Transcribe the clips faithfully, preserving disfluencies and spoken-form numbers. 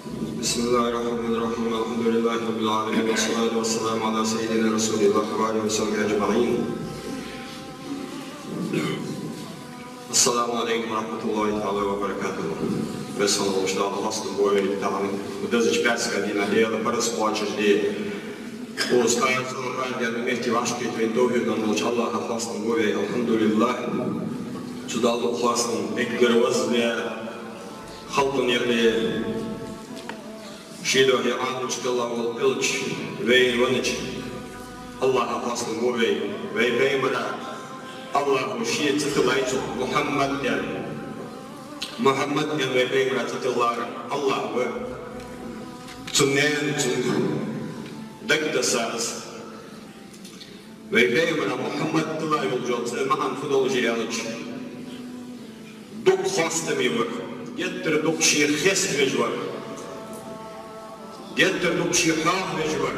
بسم الله الرحمن الرحيم. الحمد لله رب العالمين، والصلاة والسلام على سيدنا رسول الله وعلى آله وصحبه أجمعين. السلام عليكم ورحمة الله تعالى وبركاته. Веза хинна волча Дала хоастам бовлва вай тахан. Дезача пӀаьраска дийнахьа, Даьла параз кхоачаш де. Укхаза цӀенна дар метте вӀашагӀкхета вайна товфикъ денна волча Аллахӏа хоастам бовлва вай, алхьамдулиллахӀ. Цу Далла хоастам, эггара веза Даьла, халкъа юкъе ший духьа Ӏаламаш кхелла вола Элча, вайна веннача Аллахӏа хоастам бовлва вай. Вай пайхамара Аллахӏо ший цӀи тиллай цох, Мухьаммад аьнна. Мухьаммад аьнна вай пайхамара цӀи тиллар Аллахӏ ва. Цун наьна, цун дагадоссадац. Вай пайхамара Мухьаммад тилла йолча цӀен маӀан фу долаш я аьлча, дукха хоастаме вар, геттара дукха ший хеставеш вар, геттара дукха ший хьоахавеш вар.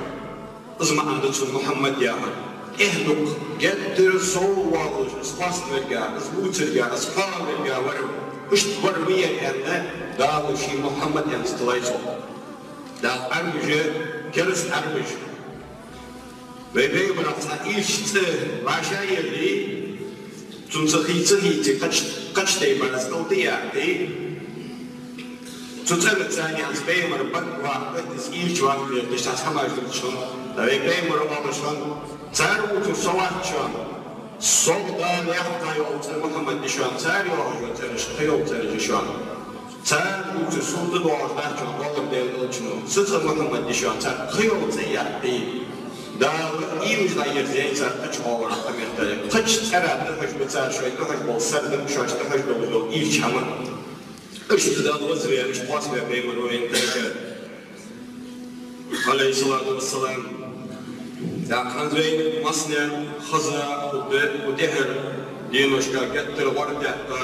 Из маӀан да цун Мухьаммад яхар. ТӀех дукха, геттара сов воаллаш, из хоаставарга, из бувцарга, из хьоахаварга вар. Иштта вар ва ер аьнна, Дала ший Мухьаммад аьнна цӀи тиллай цох. Дала Ӏарбаша, кераста Ӏарбаша вай пайхамарах цхьа ийрча цӀи вӀашагӀъелле, цунца хийца-хийца кхач-, кхача тайпара цӀи кӀалтӀа а яьккхе, цу цӀера царна хӀанз пайхамар бакъ ваккха, из ийрча ваккха везаш, цхьа хӀамаш дувцаш хиннад. Вай пайхамара оалаш хиннад: цар вувцар со вац шоана, сох Дала яьккха йола цӀи Мухьаммад я шоана, цар йоахаш йола цӀераш кхыйола цӀераш я шоана. Цар вувцар сона тӀадоагӀаш дац шоана, оалар Даьла Элчано. Са цӀи Мухьаммад я шоана, цар кхыйола цӀи а яьккхе, Дала уйла дӀаерзаяьй цар кхыча оагӀорахьа къамаьл деш. Кхыча цӀерах тӀахьожаш ба цар, шоай тӀахьожаш бола сардам, шоаш тӀахьожаш дола ийрча хӀама. Иштта Далла веза вай, иштта хоастаме пайхамар ва вайна тӀехьа, Ӏалайхи ссалату вассалам. ТӀаккха хӀанз вайна массанена хеза, укх де-, укх тӀехьарча деношка геттара гӀордаьккха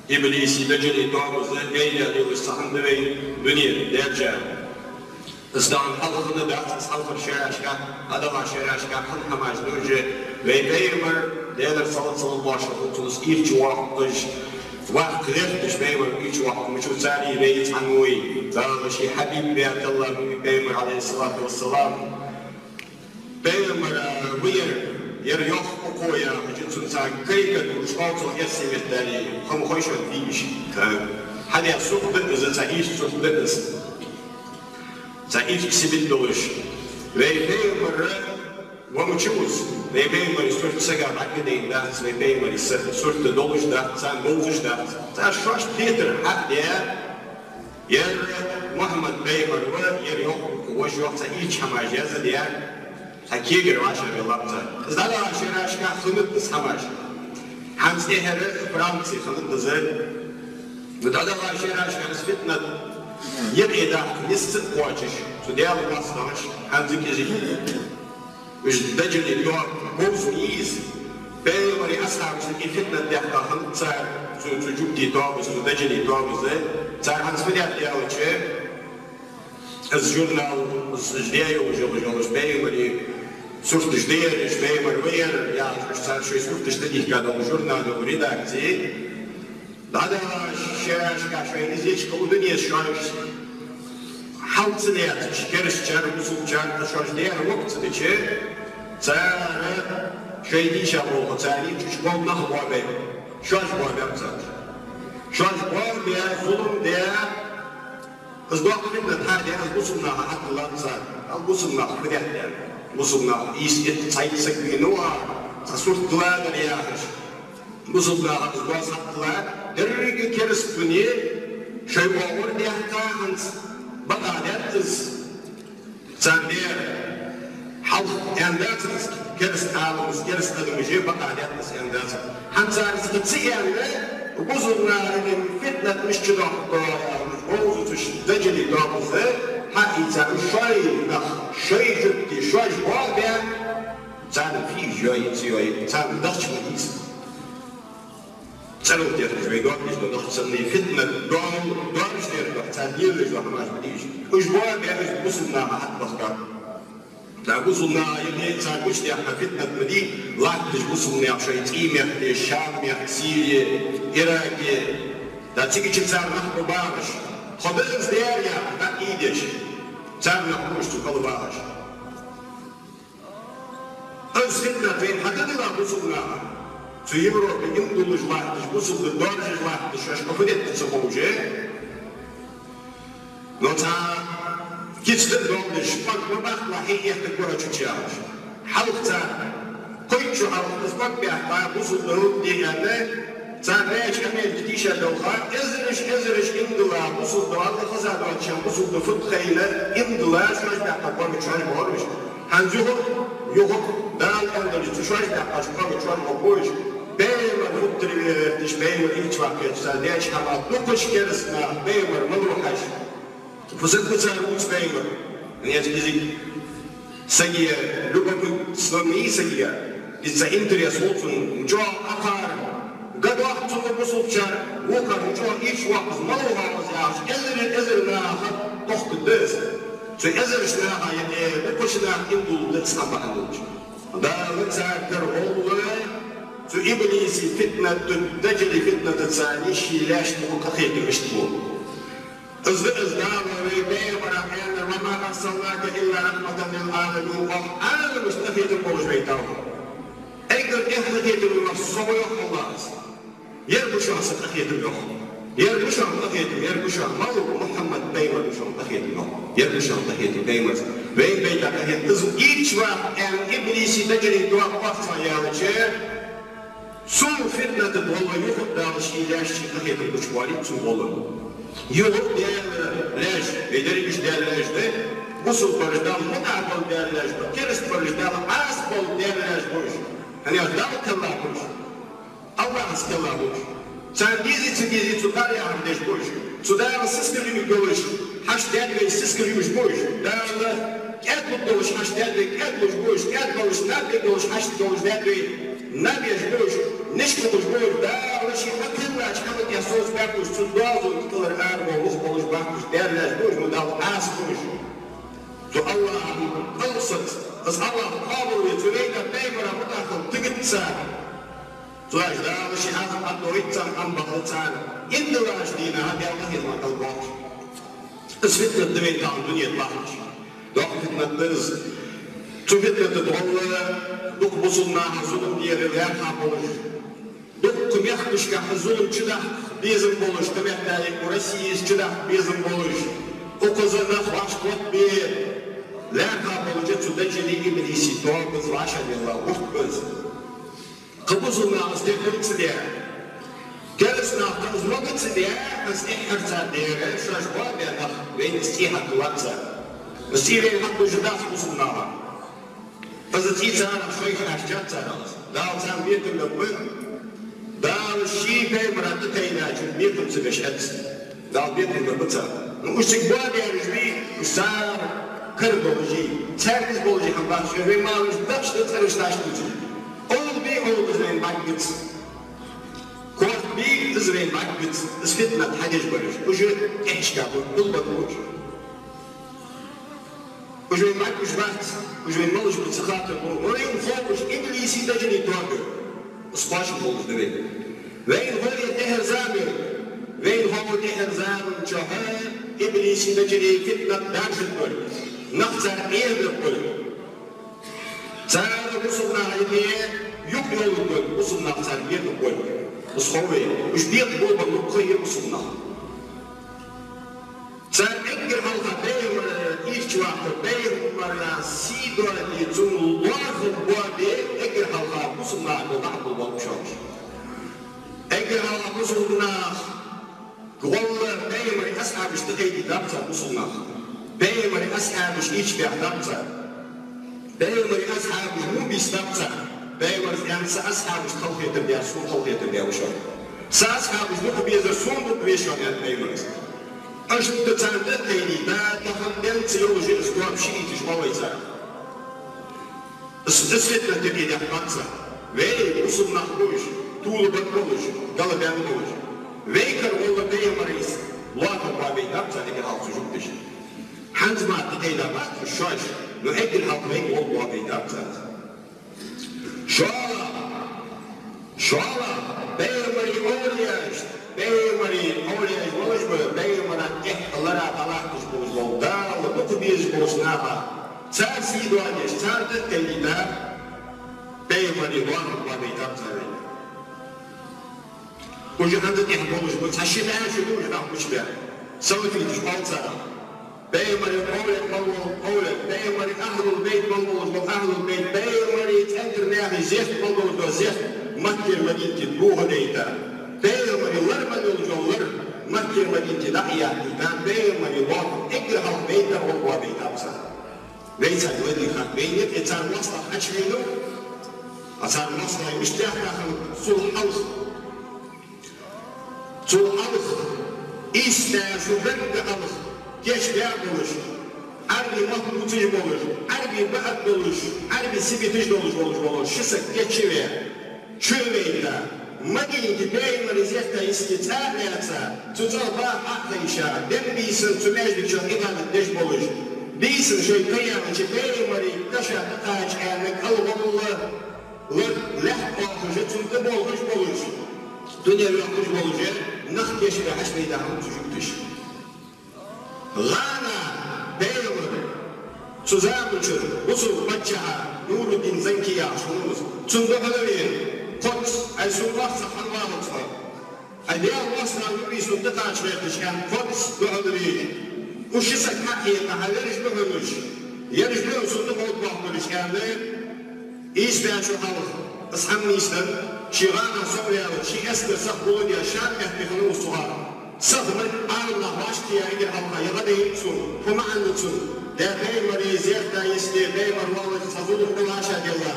иблиси, даджали тоабаша гайна лелаш цхьа хӀама да вайна дунен даьржа. Из тахан хьалха хиннадац, из хьалхарча шерашка, дӀадахача шерашка хинна хӀамаш да уж. Вай пайхамар, Даьлера салот-салам болаш хилда цунна, ийрча воаккхаш, ваккха гӀерташ, пайхамар ийрча воаккха мичав, царех вай цхьана вий. Дала ший хьабиб ваь тиллар вай пайхамар, Ӏалайхи ссалату вассалам. Пайхамар ва ер, ер йоккха укхо яхаш, цунца карикатура школцо эрсий меттали, хӀама хой шоана, фигаш. Хьадаь сурт да из, цхьа ийрча сурт да из. Цхьа ийрча сибат долаш. Вай пайхамар ва мичав из, вай пайхамара сурт сага дӀакхийдайна дац, вай пайхамара са-, сурт долаш дац, царна бовзаш дац. Цар шоашта хетар хьадаь, ер Мухьаммад пайхамар ва, ер йоккха укхо ва, шоана цхьа ийрча хӀамаш яздаь, цхьа кегара вӀашагӀбеллаб цар. Из дӀадахача шерашка хиннад из хӀамаш. ХӀанз тӀехьара Франце хиннад из. ДӀадахача шерашка из фитнат юкъедаккха низ ца кхоачаш, цу Даьла моастагӀаша хӀанз кӀезига уж даджали тоаба бовзийта из. Пайхамара асхьабашта юкъе фитнат даьккха хиннад цар, цу, цу жугтий тоабаша, цу даджали тоабаша. Цар хӀанз фу даьд аьлча, из журнал, из даь йолаш йола, йолаш пайхамара сурташ да ераш, пайхамар ва ер яхаш, цар шоай сурташ тӀадийхка дола журнала редакце. ДӀадахача шерашка шоай из еча, укх дунен чу шоаш хьал ца лаьцача, керастачар, бусалбачар, тӀа шоаш дера воккха ца дича, цар шоай дийша болх, цар чу болх нах боабаьб, шоаш боабаьб цар. Шоаш боабаь, зулам даь, из доккха фитнат хьадаь, из бусалба наха хьатӀадиллад цар. Ала бусалба нах фу даьд аьнна. Бусалба нах ийс-итт, цхьайтта саг вийнав, цхьа сурт тилладар яхаш. Бусалба наха из доазув хьатӀадилла, деррига кераста дуне шоай оагӀув даьккха хӀанз бакъахьа даьд из. Цар дера хьалха аьнна дац из, кераста Ӏаламаша, кераста адамаша бакъахьа даьд из аьнна дац. ХӀанз цар из ца аьнна, бусалба наха юкъе фитнат мишта чудоаккхаргда яхаш, бовзуцаш даджали тоабаша хьаийцар, шоай нах, шоай жугтий, шоаш боабаь, царна фу йой, ца йой, царна дахча ма дий из. ЦӀерал тетташ вай доаккхаш дола дахча санна, фитнат доал-, доаржадер да, царна лелаш дола хӀамаш ма дий уж. Уж боабаь, уж бусалба наха хьатӀабахкаб. ТӀаккха бусалба наха юкъе цар гучадаьккха фитнат ма дий, латташ бусалба наьха шоай цӀий мехка, Шам мехка, Сири, Ираке. ТӀаккха цигача цар нах ба багӀаш. Кхо бизнес дер яха дӀаийдеш, царна хӀамаш цу кӀалбахаш. Из фитнат вайна хьададила бусулба наха. Цу Европе иман дуллаш латташ, бусулба ди доаржаш латташ, шоаш къа фу деттар ца ховш. Но цхьа кица ди доагӀаш, пак ма баккхалахь, хье эттаргвар чу чу яхаш. Хьалха цар, кхойтта шу хьалха, из пак баьккха, бусулба ди хӀама де аьнна, цар баьча Америка тийша далха, эзараш, эзараш иман дилла бусулба ди, Аллахӏ хаза доацача бусулба ди фуд хайна иман дилла, шоаш баьккха кхойтта шу боараш. ХӀанз юха, юха, Дала аьннадале, цу шоаш баьккхача кхойтта шу боараш. Пайхамар футтар ве гӀерташ, пайхамар ийча ваккхача, цар деча хӀама дукхаш кераста нах, пайхамар ма лу хьажа. Фусаг ва цар вувц пайхамар? Нечкизиг. Сага любопытство ма йий сага. Из цхьа интерес хул цунна. ЧӀоагӀа акхар. Гадохк цунна бусулбачар, вокхар чӀоагӀа ийча ваккха из ма лу хьажа яхаш, эзар, эзар наха тохкаш да из. Цу эзараш наха юкъе дукхача наха иман дуллаш да из, цхьа бахьан долаш. Дала царгара гӀолла, цу иблиса фитнат, даджала фитнатаца ший лаьшта къахетам иштта бу. Из да из Дала вай пайхамара аьннар: «وما أرسلناك إلا رحمة للعالمين». Оаха Ӏаламашта къахетам болаш вайтав. Эггара тӀех къахетам болаш со ва, йоах Аллахӏа. Ер ва шоана са къахетам, йоах. Ер ва шоана къахетам, ер ва шоана, малав, Мухьаммад пайхамар ва шоана къахетам, йоах. Ер ва шоана къахетам, пайхамарца. Вайна байта къахетам. Из ийча ваккха аьнна иблиса, даджала доа орцагӀъяьлча, цу фитната гӀолла юха Дала ший лаьшта къахетам гучабоалийт цу гӀолла. Юха Даьла лаьш, вай деррига Даьла лаьш да, бусулба бараш Далла мутӀахьа бола Даьла лаьш ба, кераста бараш Далла Ӏаса бола Даьла лаьш ба уж. ХӀана аьлча Далла кхелла ба уж. Аллахӏаца кхелла ба уж. Царна дезий, ца дезий, цу Дала яхар деш ба уж. Цу Дала сискал ювш долаш, хьашт даьд вай, сискал ювш ба уж. Дала кӀаьда луш долаш, хьашт даьд вай, кӀаьда луш ба уж. КӀаьда болаш, наб бе долаш, хьашт долаш даьд вай, наб еш ба уж. Ниш кхухьаш ба уж. Дала ший хьакхеллача хӀаман тӀа совцабаьб уж. Цу доазон тӀа кӀалхара ара болаш, болаш бахкаш, Даьла лаьш ба уж, ма Далла Ӏаса ба уж. Цу Аллахӏа кхалсаца, из Аллахӏ къоабалве, цу вайна пайхамара мутӀахьа хила тигац цар. Цу аьш Дала ший Ӏазап хьадоагӀийт царна, амма бакъда цар иман диллача дийнахьа Даьла къахетама кӀалбоахаш. Из фитнат да вайна тахан дунен тӀа латташ. Доккха фитнат да из. Цу фитната гӀолла дукха бусулба наха зулам дера лаьрхӀа болаш, дукха мехкашка зулам чудаккха безам болаш, тӀа мехкдаьле укх Россе из чудаккха безам болаш, укхаза нах вӀашагӀоттабе лаьрхӀа болча цу даджала, иблиса тоаба из, вӀашагӀъелла гӀулакх ба из. Кхы бусулба наха из декхар ца де, кераста наха из мага ца де, из эххар цар дера, шоаш боабаь нах, вайна из цӀий хьатӀадуллац цар. Из цӀий вайна хьатӀадужаргдац бусулба наха. Из цӀий царех шоайх хьаьрчад цар из. Дала царна бекхам баьб. Дала ший пайхамара тӀатайначун бекхам ца беш хӀаьта. Дала бекхам баьб царна. Ну, уж цига боабаьраш бий, уж цар кара долаш бий, цар из болаш бий хӀама бац, уж вай малаш дахча тӀа цӀераш ташдуцаш. Овла бий, овла из вайна бӀаргагуц. Корта бий, из вайна бӀаргагуц. Из фитнат хьадеш бараш. Уж тӀехьашка ба, гулбанна ба уж. Уж вайна бӀаргагуш бац, уж вайна малаш ба ца хаттар бу. Вайна хов уж иблиса, даджала тоаба. Из кхоачам болаш да вайна. Вайна хов ер тӀехьара зама. Вайна хов тӀехьара заман чухь иблиса, даджала фитнат даржаргдолга, нах цар Ӏехаргдолга, цар бусулба наха юкъе юкъ йолларгдолга, бусулба нах цар бекхаргболга. Из хов вайна. Уж бекхам болабенна лукха я бусулба нах. Цар эггара хьалха пайхамар ийча ваккха, пайхамара сий доаде, цунна лоархӀам боаде, эггара хьалха бусулба нах дӀахьулбаьб шоаш. Эггара хьалха бусулба нах гӀолла пайхамара асхьабаш тӀакхайкадаб цар бусулба нах. Пайхамара асхьабаш ийча баьхаб цар. Пайхамара асхьабаш мун бийсаб цар. Пайхамара аьннад: «Са асхьабашта халахетар даьр, сона халахетар даь ва шоана. Са асхьабаш дукха безар, сона дукха веза шоана», — аьннад пайхамара. Иштта царна тӀакхайкадий, да, тахан денца йолаш я из тоаба шииташ, ма вай цар. Из, из фитнат юкъе дехкабац цар. Вай бусулба нах ба уж, тувлабенна болаш, галабаьнна болаш. Вай кара гӀолла пайхамара лоархӀам боабайтаб цар эггара хьалха цу жугташа. ХӀанз мара тӀакхайкадабац уж шоаш, но эггара хьалха вайга гӀолла боабайтаб цар. ШоллагӀа, Дала, пайхамара овлияаш, пайхамара овлияаш болаш ба, пайхамара тӀехьа лара хьалатташ болаш бола, Дала дукха безаш болча наха, цар сий доадеш, цар тӀа а кхайкийтар, пайхамара лоархӀам байтар цар вайна. Уж хӀанз тӀехьа болаш ба, цхьа ши бӀаь шу да уж нах гучабаь. Салафиташ оал царех. Пайхамара овлияаш мел бола овлияаш, пайхамара ахӀлул-байт мел болаш бола ахӀлул-байт, пайхамара цӀенкара наьха зехк мел долаш дола зехк, Маккара Мадинате дохадайта. Пайхамара лар мел йолаш йола лар, Маккара Мадинате дӀа а яьккхийта, пайхамара лоархӀам эггара хьалха байтар гӀулакх байтар цар. Вай царна вай дийхад, вайна юкъе цар моастагӀа хьачувенав, а цар моастагӀий мишта даьхкад хиннад цул хьалха. Цул хьалха ийс бӀаь шу гаргга хьалха кийчбаь болаш, Ӏарбий мотт бувцаш болаш, Ӏарбий бӀарг долаш, Ӏарбий сибаташ долаш волаш вола ши саг кийчваь, чувенна, Мадинате пайхамара зехка йисте цӀа а лаьца, цу цӀагӀа баха Ӏо а хайша, дем бийсан цу маьждига чу Ӏибадат деш болаш, бийсан шоай кхаьчача пайхамара каша тӀакхача аьнна кӀалгӀолла лар лаьтта оахаш, цунна тӀаболхаш болаш, дунен йоаккхаш болаш, нах кийчбаь хьачубайтар хиннаб цу жугташа. ГӀана пайхамар, цу заманчура бусалба паччахь Нуруддин Занки яхаш хиннав из. Цунна духьала вена, кхоцца, ай сона моастагӀа хӀана валац хьо? Ай Даьла моастагӀа ва из, сона тӀакхача гӀерташ, аьнна, кхоцца духьала вена. Уж ши саг хьа а хьекха, хьа ераш ба хьона уж, ераш ба хьона сона тӀа ховргбоахараш, аьнна, ийс бӀаь шу хьалха из хӀама нийсденна, ше гӀанах совдаьлча, ший эскар сиха гулдаь, Шам мехка биханав из цу хана. Сиха ма-, Ӏаламнах вӀашагӀтеха эггара хьалха, е гӀа дайнад цунна, фу маӀан да цун, да пайхамара зехка йисте, пайхамар воаллача цхьа зулам да вӀашагӀделла.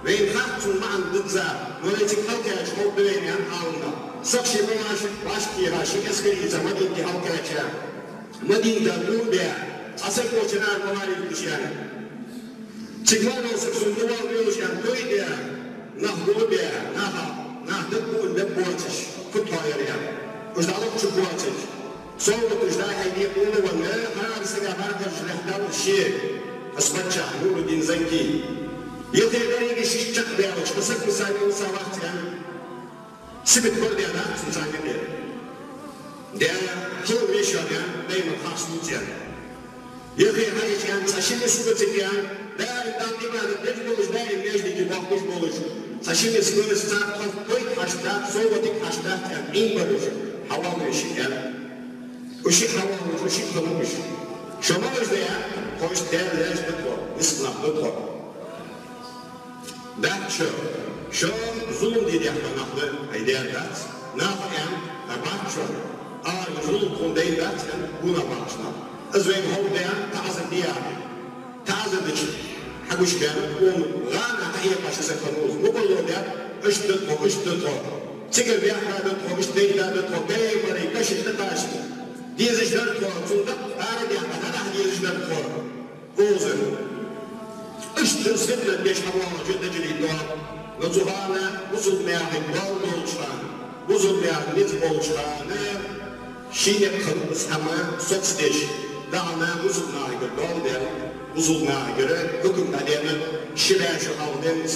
Вайна хац цун маӀан дизза, но вай цига хьалкхаьчача ховргда вайна, аьннад Ӏаламнаха. Сиха ше ма-, вӀашагӀтеха, ший эскар ийца Мадинате хьалкхаьча, Мадинате дӀабаьнна, цхьа саг волча нара ма варийта уж, аьнна. Цига ма-, валлахӀи, саг сона тӀавоалавелаш, аьнна, той а даь, нах гулбаь, наха, нах дагабуа а беббоацаш, фуд хьо ер, аьнна. Уж дӀалохкаш боацаш, совгӀаташ дӀа-хьа декъала венна, хӀара сага бӀаргагуш лаьттав ше, из паччахь Нуруддин Занки. Юхе деррига шишша чакхбаьлча, из саг миса-миса вац, аьнна. Сибат бар даьдац цунна царна юкъе. Даь, хала веший, аьнна, пайхамар харц дувц, аьнна. Юхе хьаийцача, аьнна, цхьа ши миска ва цига, аьнна, даим Далла Ӏибадат деш болаш, даим маьждиге боахкаш болаш. Цхьа ши миска ва, из цар тхоца тойга хьашт дац, совгӀатага хьашт дац, аьнна, Ӏийна бар уж, хьавоал веший, аьнна. Уж шиъ хьавоалавеш, уж шиъ хиннаб уж. Шо малаш да, аьнна, тхо иштта Даьла лаьш да тхо, миска нах да тхо. Дац шо, шо зулам де даьхка нах да, ай, даьра дац. Наха аьннад, ай, бац шо, ара зулам тхона дайна дац, аьнна, гонахбахача наха. Из вайна ховргда, аьнна, таӀазар де яхар. ТаӀазар дича, хьагучабаьннаб, цунна гӀана хьаэккхаш из саг хиннав из. Мукъарло даьд, иштта да тхо, иштта да тхо. Цигара баьхка да тхо, иштта дайта да тхо, пайхамара каша тӀакхача дезаш дар тхо, цунна дакъа ара даьккха, дӀадахьа дезаш дар тхо. Укхаза иштта сийлахь деш хьавоагӀача Даджалий доал, но цу хана бусалба наьха доал долча хана, бусалба наьха низ болча хана, шийна кхы из хӀама соцадеш, тахан бусалба нахагара доал даьнна, бусалба нахагара хьукам дӀадаьнна, ши бӀаь шу хьалха денз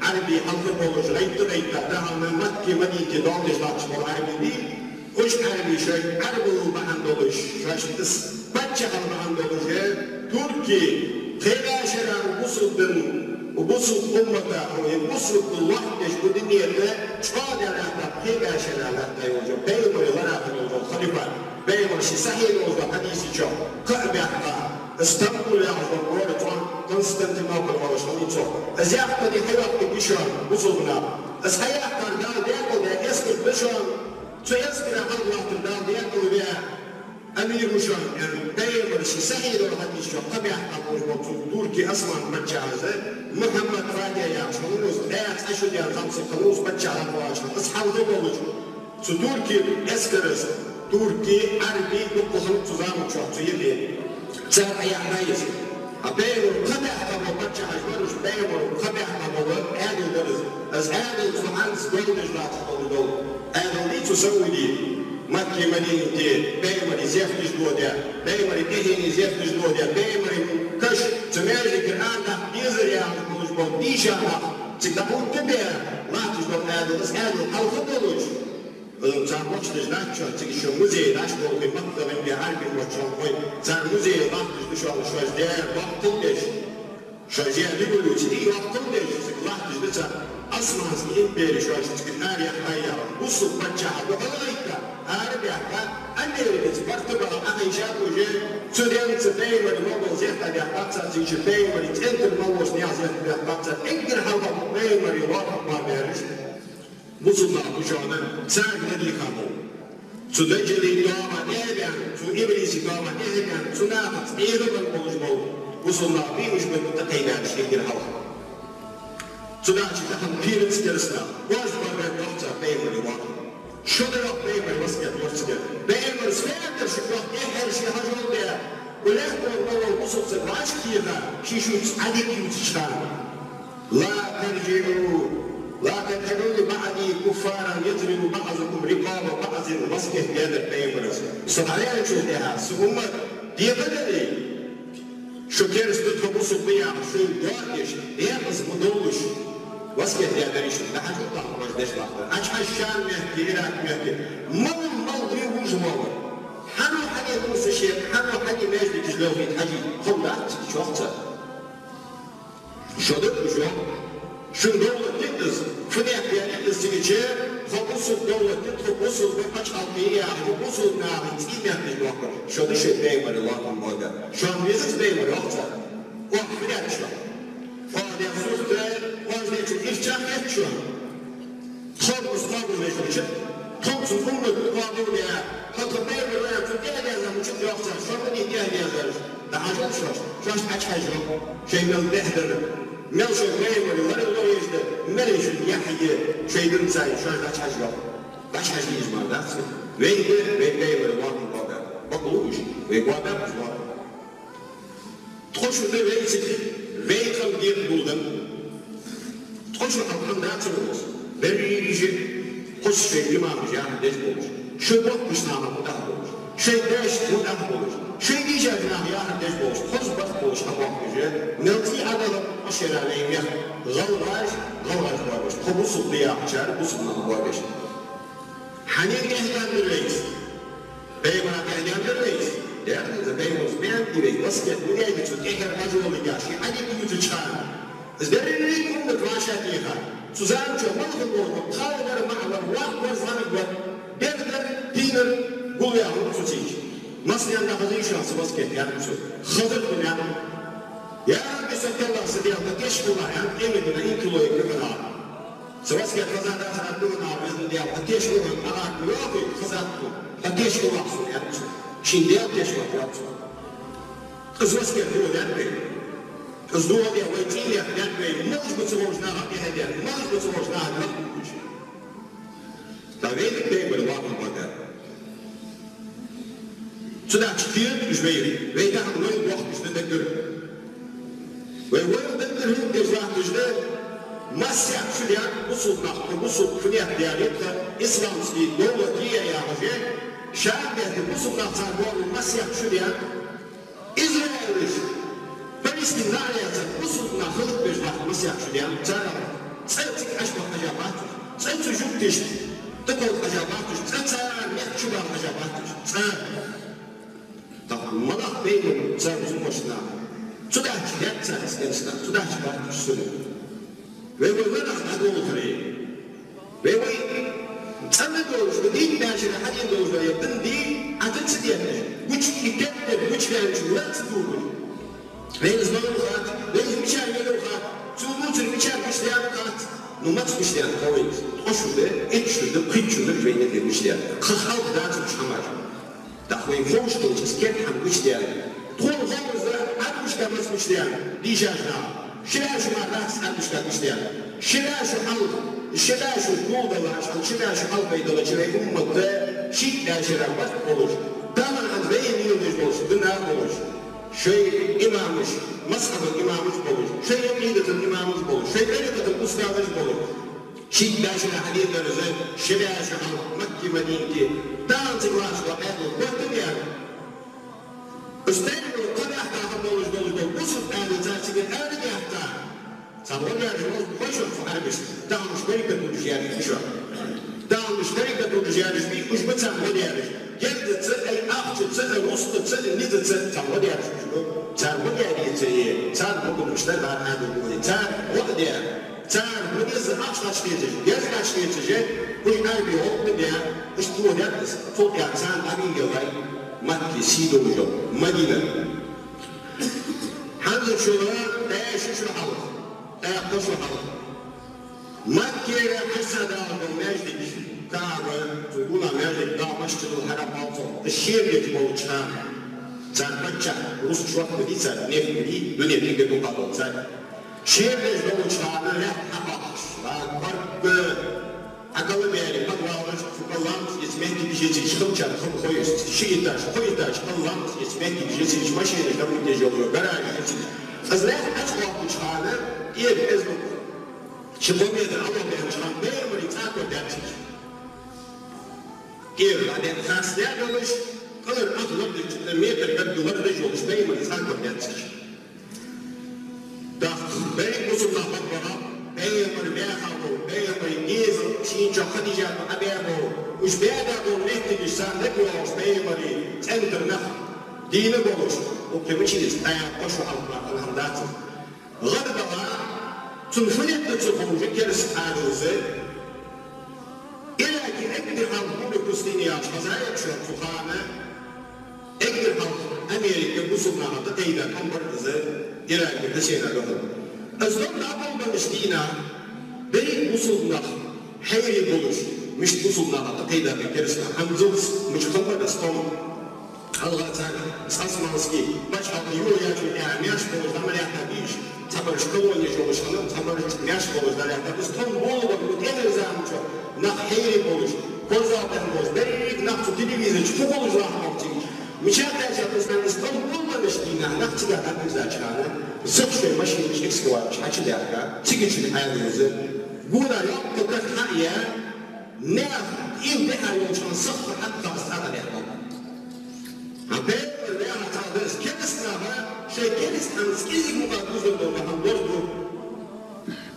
Ӏарбий хьалха болаш гӀайтта-гӀайтта, тахан Макка, Мадинате доал деш латташ бола Ӏарбий дий, уж Ӏарбий шоай Ӏарбал бахьан долаш, шоашта из паччахьал бахьан долаш, туркий, кхебаь шера бусалба дин, бусалба уммата, бусалба лоаттадеш, бу динера тӀа чӀоагӀа лаьтта, кхебаь шера лаьтта йолча, пайхамара ларахьа йолча халифа, пайхамара ший сахьихь йолча хьадиса чу кхаъ баьккха, Стамбул яхаш бола город, Константинополь оалаш хиннай цох. Из яхкаде хьайоаккхаргья шоана, бусалба наха. Из хьаяьккхар Дала даькъала ваь эскар да шоана. Цу эскара хьалха латтар Дала даькъала ваь амир ва шоана, аьнна, пайхамара ший сахьихь долча хьадиса чу кхаъ баьккха болаш бола цу туркий Осман паччахьа из, Мухьаммад Фатихь яхаш хиннав из, кхаь цхьа шу даьнна, хӀама саг хиннав из, паччахь латташ вагӀаш хиннав. Из хьалха долаш, цу туркий эскара из, туркий, Ӏарбий дукха хиннаб цу заман чухь цу юкъе. Цар хьаяьккхай из. А пайхамара кхаъ баьккха бола паччахьаш бар уж, пайхамара кхаъ баьккха бола Ӏаьдал дар из. Из Ӏаьдал цу хӀанз доал деш латташ долаш дола Ӏаьдал дий цу Сауди, Макка, Мадинате пайхамара зехкаш доадаь, пайхамара тӀехьенна зехкаш доадаь, пайхамара каша цу маьждигара арадаккха дезар яхаш болаш бола дийша нах, Цига дӀахьутта бе, латташ дола Ӏаьдал, из Ӏаьдал хьалха долаш, э, цар боккхийча дешаца, цига шо музей дӀачуболхе, Макка гӀин бе, Ӏарбий моччахьа хой, цар музей латташ да шоана, шоаш даь доккхал деш, шоаш даь революци йоккхал деш, цига латташ да цар Османский импери, шоаш цига араяьккхай яхаш, бусалба паччахьал духьалгӀайтта. Ара баьхка, Америкаца барт баха Ӏохайша уже, цу денца Пайхамара мел дола зехьа даьккхад цар, цига Пайхамара цӀен тӀара мел волча наьха зехьа даьккхад цар, эггара хьалха Пайхамара лоархӀам баьраш бусалба нах ба шоана, царга ладийгӀа хьабу. Цу Даджала тоама тӀехьа а баьнна, цу иблиса тоама тӀехьа а баьнна, цу нахаца Ӏехабар болаш бола бусалба нах ба уж, бакъда тӀакхайдаьраш эггара хьалха. Цудухьа тахан пхераца кераста нах, оаз бӀаргадоах цар Пайхамара лоархӀам. Шо да йоах Пайхамара, васкет лоархӀаргда. Пайхамара сфеатар шу кхоахь тӀеххьара ше хьажол де, улехкор мало бусалба саг вӀашагӀтеха, ший шуца Ӏадика ювцача хана. لا ترجعوا، لا ترجعوا بعدي كفارا يضرب بعضكم رقاب بعض, васкет даьдар Пайхамара. Со дӀаваьнначул тӀехьа са уммат декъа дале, шо кераста да, тхо бусалба ба яхаш, шоайла доа деш, декъаза ма довлаш, васкет даьдар шо, дӀахьажал тӀаккха оаш деш латтар. Ӏочухьажа Шам мехка, Ирак мехка, мала, мала ве вужа вола. Хьан ва хьаде мусашек, хьан ва хьаде маьждигаш лелхийта хьажий, ховргдац цига чоахца. Шо да уж йоах. Шун довлат да из, фунех бер да из цига, тхо бусалба довлат да, тхо бусалба паччахьалкхе я яхаш, бусалба наха цӀий метташ доаккхаш. Шо да шоай Пайхамара лоархӀам бӀарга. Шоана везац Пайхамар, йоах цар. Оаха фу даьд шоана? Оаха даь сурт, оаха дечун ирча хет шоана. Тхо-м из къоабалвеш вац, тхо-м цун уммат къоабалдаь, хӀаьта Пайхамар ваьнна цун тӀехьа даьза мучат йоах цар, шо ма дий тӀехьа даьзараш. ДӀахьажал шоаш, шоаш Ӏочухьажа, шоай мел бехдар, мел шоай Пайхамара ларал лореш да, мел шоай яхь я, шоай дин цай, шоаш дӀачухьажа. ДӀачухьажа дезаш мара дац. Вай да, вай Пайхамара лоархӀам бӀарга. Бакълувш, вай бӀаргаб из лоархӀам. Тхо шу да вайцига, вай къам декъа гулденна. Тхо шу хьалха дацар вос. Берригаш а, кхоссаш шоай имамаш яхар деш болаш, шоай боккхийча наха мутӀахьа болаш, шоай дешаца мутӀахьа болаш, шоай дийшача наха яхар деш болаш, хоза барт болаш хьабоахкаш, мел цӀий Ӏодалар, къошера вай мехка гӀалгӀаш, гӀалгӀаш боагӀаш, тхо бусалба да яхачар бусалба нах боагӀаш. Хьанна тӀехьа даьннадар вай из? Пайхамара тӀехьа даьннадар вай из? Даьннадар, Пайхамара тӀехьа даьннадар вай, васкет ма даьдий цо, тӀеххьара хьажол де яхаш, ший Ӏадика ювцача хана. Из деррига уммат вӀашагӀтеха. Цу заман чу мала хиннав, кхалхар, маӀа вар, воккха вар, зӀамига вар, бер дар, пий дар, гулваь хиннав цу цига. Массанена хазийша са васкет яхаш цо. Хазар хиннав. Я Рабби, са кхеллахь, са Даьла, тхо теш хулахь, аьнна, къематдийнахьа инкало йоаккхаш хиннав. Са васкет хаза дац, аьнна, духьал веза Даьла, тхо теш хулахь, аьнна, йоах, хаза дац, тхо теш хулахь сона, аьннад цо. Шийна Даьла теш вац, йоах цо. Из васкет духьал даьд вай. Из духьал даь вай цӀий лехдаьд вай, малаш ба ца ховш наха тӀехьа даьнна, малаш ба ца ховш наха лакхбувлаш. ТӀаккха вай да Пайхамара лоархӀам бӀарга. Цудухьа кхеташ вай, вай тахан вайла боахкаш да даггара. Вай вайла даггара хӀама деш латташ да, массехк шу даьннад бусалба нах, тхо бусалба фунех даьле тха, исламский довлат я яхаш, Шам мехка бусалба нах цар бола массехк шу даьннад, Израилаша Палестина наӀарга яцар бусалба нах хӀалакбеш латт массехк шу даьннад, цар цӀа цига Ӏочубаха хьежа бац уж, цӀа цу жугташта тӀакховда хьежа бац уж, цӀа цар мехка чубаха хьежа бац уж, цӀа. ТӀаккха малагӀа Пайхамар цар зуламашта наха? Цудухьа даьд цар из кераста нах, цудухьа бац уж суннат. Вай, вай ванах дӀадолхаре. Вай, вай цӀена долаш, вай дийна баьшера хьадийна долаш, вай дин дий, Ӏа ца детташ, гуча и кеттера гучаваьннача лаца дугаш. Вайна из малав хац, вайна из мичара ялав хац, цу муцар мичара гучадаьннад хац. Ну, маца гучадаьннад хов вайна из? Ткъо шу да, итт шу да, пхийтта шу да вайна из гучадаьннад. Кхы хьалха дацар уж хӀамаш. ТӀаккха вайна ховш долча из керда хӀама гучадаьннад. Тхона хов из Ӏарбашка маца гучадаьннад, дийшача наха. Ши бӀаь шу мара дац Ӏарбашка гучадаьннад. Ши бӀаь шу хьалха, ши бӀаь шу гулдаллача хана, ши бӀаь шу хьалха вай далача вай уммата шийтта бӀаь шера барт болаш, тахан вайна леладеш долча дина болаш, шоай имамаш, мазхӀаба имамаш болаш, шоай Ӏакъидата имамаш болаш, шоай тӀарикъата устазаш болаш. Шийтта бӀаь шера хьалха дар из, ши бӀаь шу хьалха Макка, Мадинате, тахан цига латташ дола Ӏаьдал хӀоттадаьд. Из тайпара кхы баьхка хӀама долаш, долаш дола бусалба Ӏаьдал цар цига арадаьхкад. Гӏо дераш ва, хой шоана цу хьарбашта. Тахан уж карикатураш яьржа ба шоана. Тахан уж карикатураш яьржа ба, уж ба цар гӏо дераш. Гердаца, ай ахчаца, ай рузкъаца, ай низаца цар гӏо дераш уж ба. Цар гӏо деррица е, цар гӏо дераш дар бара хьадургдолий. Цар гӏо а даь, цар гӏо деза ахча дӏачухецаш, герз дӏачухецаш, уж Ӏарбий гӏулакх даь, уж тоха даьд из. Цул тӏехьагӏа царна дӏабийллай Макка сий долаш йола Мадина. ХӀанзарчул тӏехьа ши шу хьалха, тӏаккха шу хьалха Маккера хьажцӀа далаш дола маьждиг, КаӀба, цу гуна маьждиг, да, Масжидул-Хьарам оал цох, из шера деш болча хана, цар паччахь, рузкъа шортта дий цар, нефть дий, дуне тӀа дукха дола цар. Шера деш долча хана лаьтта хьакхоачаш, а, кӀоарга хьакалабаьле, подвалаш, цу кӀал ламаз эца моттигаш эцаш, хилчар хам хой из, ши этаж, кхо этаж кӀал ламаз эца моттигаш эцаш, машинаш дӀабугаш йола гаражаш эцаш. Из лаьтта хьачукхоачача хана, тӀера эздук ши-кхо метр Ӏолохбаьннача хана Пайхамара цӀа корадаьд цига. ТӀера дӀадаьнна харц даь долаш, кӀалхара ах лардача метр гаргга лардаш йолаш Пайхамара цӀа корадаьд цига. ТӀаккха берригаш бусалба нах бакъбаха, Пайхамар баьха бола, Пайхамара дезал шийна чу Хадижата Ӏобаь бола, уж баьбаь бола моттигаш царна дагайоагӀаш, Пайхамара цӀен тӀара нах дийна болаш, укх тӀа мича из, тӀаккха шу хьалха мара хӀама дац из. ГӀадбала, цунна фу низ да ца ховш, кераста Ӏаьдал из. Ираке эггара хьалха Гури пустыня яхаш хоза яц шоана цу хана, эггара хьалха Америка бусалба наха тӀакхайдаь къам бар из, Иракера Хьусейна духьал. Из дом дӀаболабеннача дийнахьа берригаш бусалба нах хьайра болаш, мишта бусалба наха тӀакхайдаьд кераста, хӀанзалца мича хиннаб из дом. Хьалха цар Османский паччахьалкхе юхаяьчул тӀехьагӀа маьрша болаш дӀа ма лаьттаб уж, цхьабараш колонеш йолаш хиннаб, цхьабараш маьрша болаш дӀалаьттаб. Из тхона болабенна тӀехьарча заман чу нах хьайра болаш, корзагӀдаьнна болаш, берригаш нах цу телевизора чу фу хулаш латтаб цига. Мичахьа кхаьчад из аьнна, из тхона болабеннача дийнахьа нах цига дӀабирзача хана, зах шоай машинаш, экскаватораш хьачудаьхка, цига чу Ӏаьдал из. Гуна йоккха карт хьа а яь, наьха ийла дехьа йолча хана сахар хьатта из цӀа дӀадаьхкад. ХӀа, Пайхамар ваьхар цхьа да из, кераста наха шоай кераста хӀамаца кӀезига мукъагӀа дузаш дола хӀама лораду.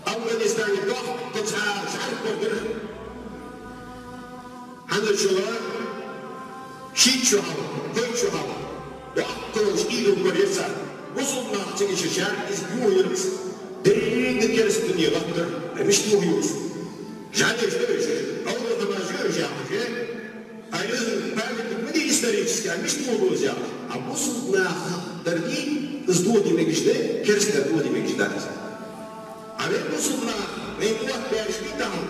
Афганистане доккха цхьа шаьрак корадаьр. ХӀанзарчул шийтта шу хьалха, кхойтта шу хьалха, доккха йолаш Ӏуйре корадаьр цар. Бусалба нах цига чу шаьрак из юхаяьр из. Деррига кераста дуне латтар, мишта юхаювц. ЖӀалеш да уж, Ӏовдал хӀамаш я уж яхаш, а из памятник ма дий исторически, а мишта дохаду из яхаш. А бусалба наха дар дий, из дохаде мегаш да, кераста дар дохаде мегаш дац. А вай бусалба нах, вайна оттабаьраш бий тахан,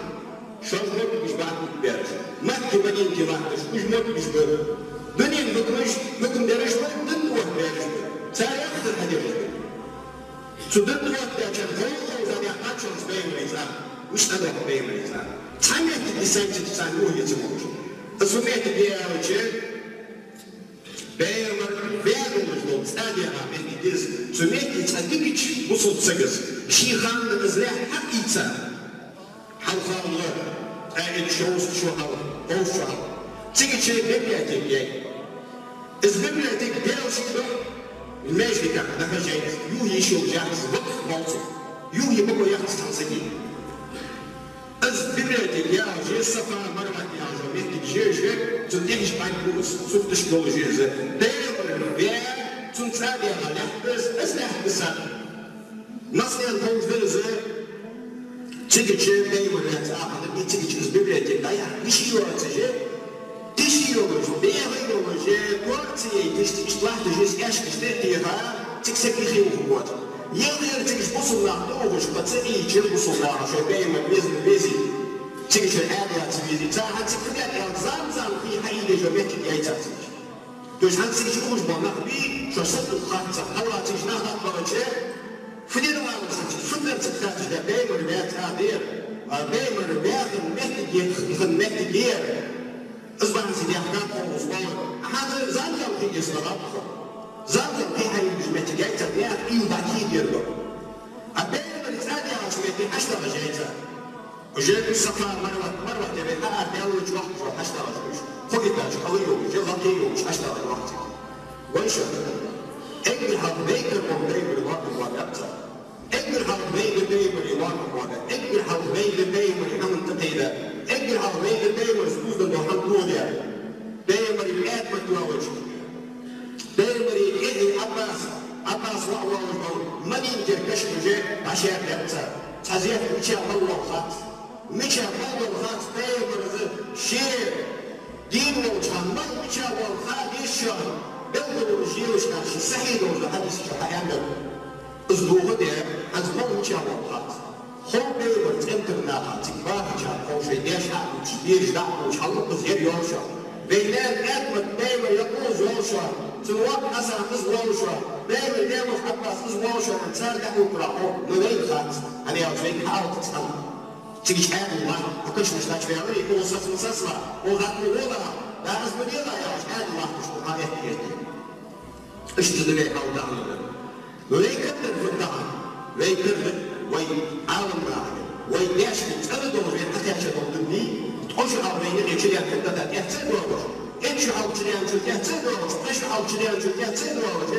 шоаш моттигаш ба оттабаьраш. Макка, Мадинате латташ, уж моттигаш ба. Дунен хьукмаш, хьукам дераш ба, дин оттабаьраш ба. Цар яхар хьадеш ба. Цу дин оттабаьчарна хов-хов дӀадаьккхад шоана Пайхамара цӀа. Мишта дӀадоаккх Пайхамара цӀа? Цхьа моттиг дисайцига цар юхаяц ца ховш. Цу моттиге аьлча, Пайхамар баь долаш дола цӀа даьха моттиг я из. Цу метте цхьа дикача бусалба саго, ший ханна из лаьтта хьаийца, хьалха ла, ткъаь итт, шовзткъа шу хьалха, кховзткъа шу хьалха, цига чу библиотека яьй. Из библиотека белши до, маьждига дӀахьажа яьй из, юхаяйиш йолаш яц из, вакъф болча, юхаяй бакъо яц из цхьан саги. Из библиотека яхаш я, Сафа, Марва яхаш йола моттигаш я уж, цун тӀехьашка бӀарг бу из, сурташка долаш я из. Пайхамар ваь, цун цӀа даьха лаьтта да из, из лаьтта да цар. Массанена ховш да из, цига чу Пайхамар ваь цӀа хиннаб, цига чу из библиотека дӀаяхьа, йиш йоацаш, тиша йолаш, бӀеха йолаш, тоаца яй, тиша, иштта латташ из, аьшкаш тӀа а теха, цига саг йихье ухаргвоацаш. Ялхара цига чу бусалба нах тӀаухаш, кхы ца Ӏийча бусалба наха шоай Пайхамар веза ма везий, цига чура Ӏаьдала ца везий, цар хӀанз цига фу даьд аьлча, Замзам хий хьаийдеш йола моттиг яьй цар цига чу. То есть хӀанз цига чу ухаш бола нах бий, шоаш сатух хатта, хьалха цига чу нах дӀатӀабахача, фу де деза аьлча, цу чу фу дар цига хаьттача, Пайхамар ваь цӀа да ер, а, Пайхамар ваь хинна моттиг я, хинна моттиг я ер. Из бахьан ца даьхкад тхона из оалар. ХӀанз Замзам хий эца дагӀаб тхо. Замзам хий хьаийдеш моттиг яьй цар, наьха ийла дӀатеха дар. А Пайхамара цӀа даьхача метте хьачудахьаш яьй цар. Уже Сафа, Марва, Марва тӀа вай хьадаьллача вахташ вай хьачудахьаш уж. Кхо этаж кӀал йолаш, лакхе йолаш хьачудахьаш вахт цига. Вай шоана, эггара хьалха вайгара бола Пайхамар вахар вахар яц цар. Эггара хьалха вайгара Пайхамар волаш вола Мадинатера каша уже дӀашердаьд цар. Цхьа зерат мича мел вола хац. Мича мел вола хац, пайхамара ше дийна волча хана мел мича вола ха дийша, белгалонаш елаш, аьнна, ший сахьихь долча хьадиса чу хьааьннад. Из духьал де, хӀанз мел мича вола хац. Хов пайхамара цӀентара наха, цига бахачарна хов, шоай даьша хьа а луш, бераш дӀа а луш, хьалха из яр йоал шоана. Вай наьна Фатимат пайхамара якъуз йоал шоана, цун воӀ Хьасан из воал шоана, пайхамара даь воша Ӏаббас из воал шоана, цар дӀахьокхарах хов, но вайга хац, хӀана аьлча вайга хьаалац цхьанне. Цига чӀоагӀа ва, хьо кашамашка дӀачуваьлар, хьо сахьсун сас ва, хьо хатта ва гӀолла, дагӀаз ма дела, аьлча, чӀоагӀа вахташ ва, хьа эхь кхетий. Иштта да вай хьал даьннад. Вай кара дар фу да? Вай кара дар вай Ӏаламнаха, вай даьшка цӀена долаш, вай хьакхаьча дола дин дий, ткъо шу хьалха вайна юкъе чудаьнна хӀама да тӀехьа ца доалаш, итт шу хьалха чудаьнначул тӀехьа ца доалаш, ткъо шу хьалха чудаьнначул тӀехьа ца доалаш,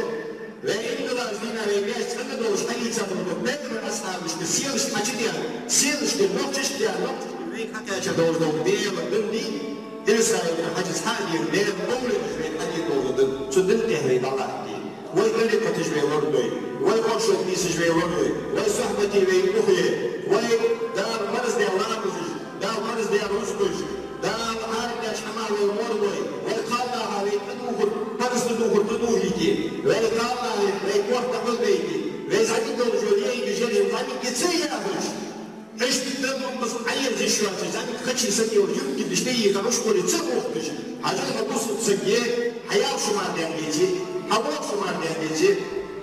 вай иман долаш дийна, вай даьшка цӀена долаш хьаийца дола дин, пайхамара асхьабашка сенашка хьачудаьнна, сенашка, нохчашка даьнна, нохчашка вай хьакхаьча долаш дола Даьла дин дий, Исраила хьажа цхьа а дийна, Даьла овлияаша вайна хьадийца дола дин, цу дина тӀа вай дӀалаттий. Вай тӀарикъаташ вай лорадой, вай оршот нийсаш вай лорадой, вай сухьбатий вай ухе, вай Дала парз даь ламазаш, Дала парз даь рузкъаш, Дала хьарам даь хӀамах вай моаргӀой, вай кхалнаха вай тӀадувхар, парз тӀадувхар тӀадувхийте, вай кхалнахах вай корта хьалбейте, вай зӀамига долаш йола лаьий жер зӀамига ца яхаш. Иштта дӀа дукхаза Ӏаерза йиш йоацаш, зӀамига кхыча сага юртдилаш тӀаийха, ушколе ца ухаш, хьажал, хьо бусалба саг е, хьа ялх шу мара даьнна деце, хьа ворхӀ шу мара даьнна деце,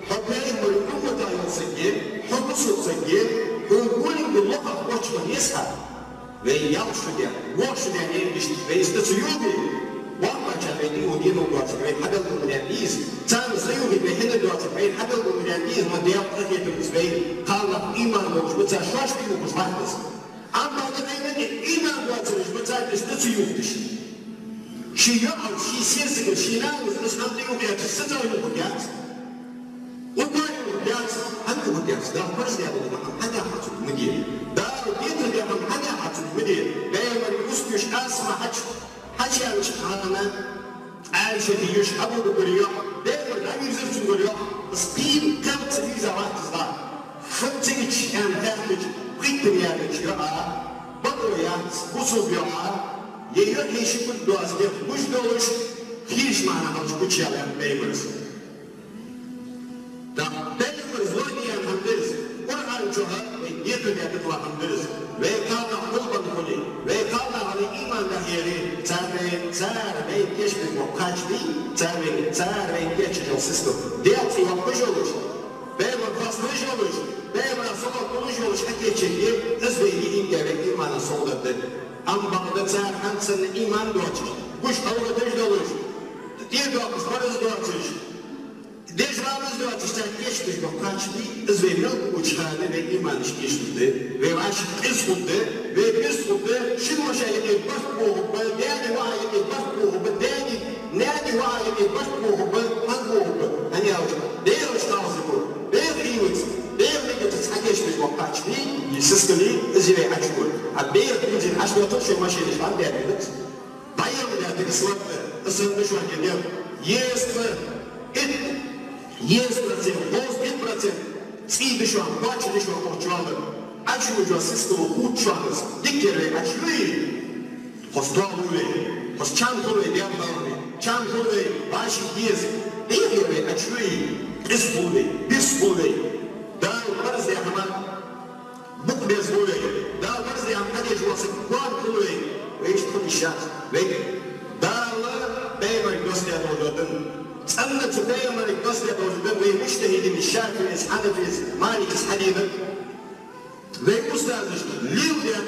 хьо пайхамара уммата йола саг е, хьо бусалба саг е, хьо гулинга лохах кочван еза хьа. Вай ялх шу даьнна, ворхӀ шу даьнна, иштта вай из ца ювхе, бакъбача вай дийна доацар вай хьабелгалдаь деза. Царна ца ювхе вай хьина доацар вай хьабелгалдаь деза, ма Даьла къахетамца вай кхалнах иман долаш ба, цар шоашта ювхаш латташ. Амма бакъда вайна тӀа иман доацараш ба, цар из ца ювхаш. Ший йоӀ, ший сесаг, ший нанас из хӀама тӀаювхаеш сацал ювхаргьяц. Укх ювхаргьяц, хӀана ювхаргьяц? Дала парз даь дола хӀама хьадаь хьа цунга ма де. Дала дийца даь хӀама хьадаь хьа цунга ма де. Пайхамара устуш Асма хьач-, хьачуяьннача хана, Ӏайшата йиша Абу Бакра йоӀ, пайхамар дӀавийрзар цунгара йоӀ, из кхийна кхел ца вийрза латташ да. Фу ца ийцача аьнна хаьттача, пхийтта ва яьннача йоӀа, бакъо яц, бусалба йоӀа, е йоӀ е ши кулг доацаш, гуш долаш, хийрача маӀан хьалхашка гучаяьлар пайхамара. ТӀаккха пайхамара зло де аьнна хӀама дар из, Къуръан чу вай декхар даь дикъала хӀама дар из. Вай кхалнах гулбенна хуле, вай кхалнахал иман дӀахьере, цар вай, цар вайна кийчбе боккха кхача бий, цар вай, цар вайна кийчъеш йола сискал. Даьла цӀи йоаккхаш йолаш, пайхамар хоаставеш йолаш, пайхамара салот луш йолаш хьакийчъе, из вайна инга вай имана совгӀат да. Амма бакъда цар хӀанз санна иман доацаш, гуш алгӀаташ долаш, тӀедоаккхаш парз доацаш, деш ламаз доацаш цар кийчбеш боккха кхача бий, из вай мел кхувча хана вай иманаш кийчлургда, вай вӀаши къиза хургда, вай бирса хургда, шин воша юкъе барт бохаргба, даьна воӀа юкъе барт бохаргба, даьна, наьна воӀа юкъе барт бохаргба, хӀана бохаргба? ХӀана аьлча, Даьлаца кхалсаг ва, Даьла хилац, Даьла мегац цхьа кийчбеш боккха кхача бий, сискал, из вай Ӏочугур. А Даьла хилац, Ӏочудоттал шоай машенаш, хӀана даьллац? ДӀаенна даьтта кислота, из санна да шоана дегӀ. Езткъа итт, езткъа процент, кхузткъа итт процент цӀий да шоана, кхоачаш да шоана укх чоалгӀа. Ӏочуйола сискал хувц шоана из. Дика яр вай Ӏочуюй. Хоза тоалу вай, хоза чам хул вай, Даьла гӀалгӀай, чам хул вай, вӀаший деза. Дика яр вай Ӏочуюй. Къиза хул вай, бирса хул вай. Дала парз даь хӀама букъ беза хул вай. Дала парз даь хӀама хьадеш вола саг гоама хул вай. Вай иштта хул йиш яц. Вай Дала пайхамарга доссадаь дола дин, цӀена цу пайхамарга доссадаь дола дин вай мужтахӀидинаш, шафиӀийс, хьанафийс, маликас хьадийнад. Вай устазаш леладаьд,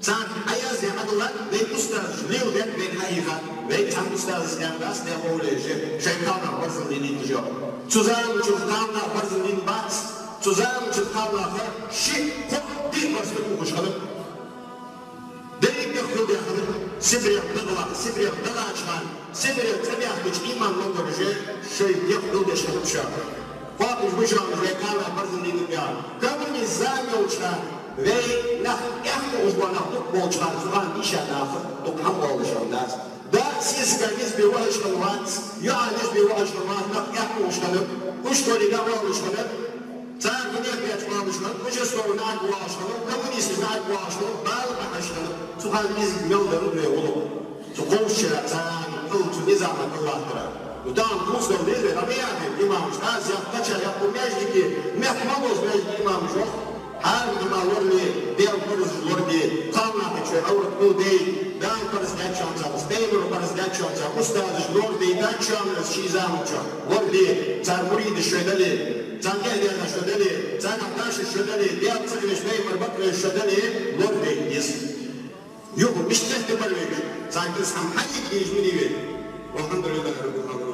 царна Ӏаяздаь хьадаллад, вай устазаш леладаьд, вайна хьахьийхад. Вайга цхьан устаза аьннадац, де ховлежа, шоай кхалнах барзан дийнийта уж. Цу заманчухь кхалнах барзан дийнабац. Цу заманчухь кхалнаха шиъ, кхоъ, диъ барзкъа ухаш хиннаб. Деррига дегӀ хьулдаь хиннаб Сибрех дагӀа, Сибрех дагӀача хана, Сибре цӀабаьхкача иман лоархӀаш, шоай дегӀ хьулдеш хиннаб уж. Кхоабаш ба уж, вай кхалнах барзан дийнаб аьнна. Коммунизм йолча хана вай нах, аьхка уж бола нах дукха болча хана, цу хана дийша нах дукха хӀама оалаш хиннадац. Сискал низ бе вахаш хиннавац, юха низ бе вахаш хиннавац, нах кӀаьхьа вахаш хиннаб, уж торе дӀавахаш хиннаб, цар гунех беш вахаш хиннаб, уж сто нах вахаш хиннаб, коммунисташ нах вахаш хиннаб, бала бахьаш хиннаб. Цу хана кӀезига мел дар вай гӀулакх. Цу кховзткъа шера царна хилла цу низама хьалаттара. Ну, тахан кхувсал деза, рабиятин имамаш, аз яккха ча яккха маьждиге, мехка ма вовза маьждиге имамаш, хьарам хӀама лорале, Даьла парзаш лораде, кхалнахага шоай Ӏаврат хулде, Дала парз даьчоа цхьа, пайхамара парз даьчоа цхьа, устазаш лораде, даьчоа из ший заман чу лораде, цар муридаш шоай дале, цар тӀехьенаш шоай дале, цар ахташаш шоай дале, Даьла цӀи хьош, пайхамар бакъ хьош шоай дале, лораде из. Юха мишта тӀехьа бар вайга, царга из хӀама хьаийца дезаш ма дий вай. والحمد لله رب العالمين.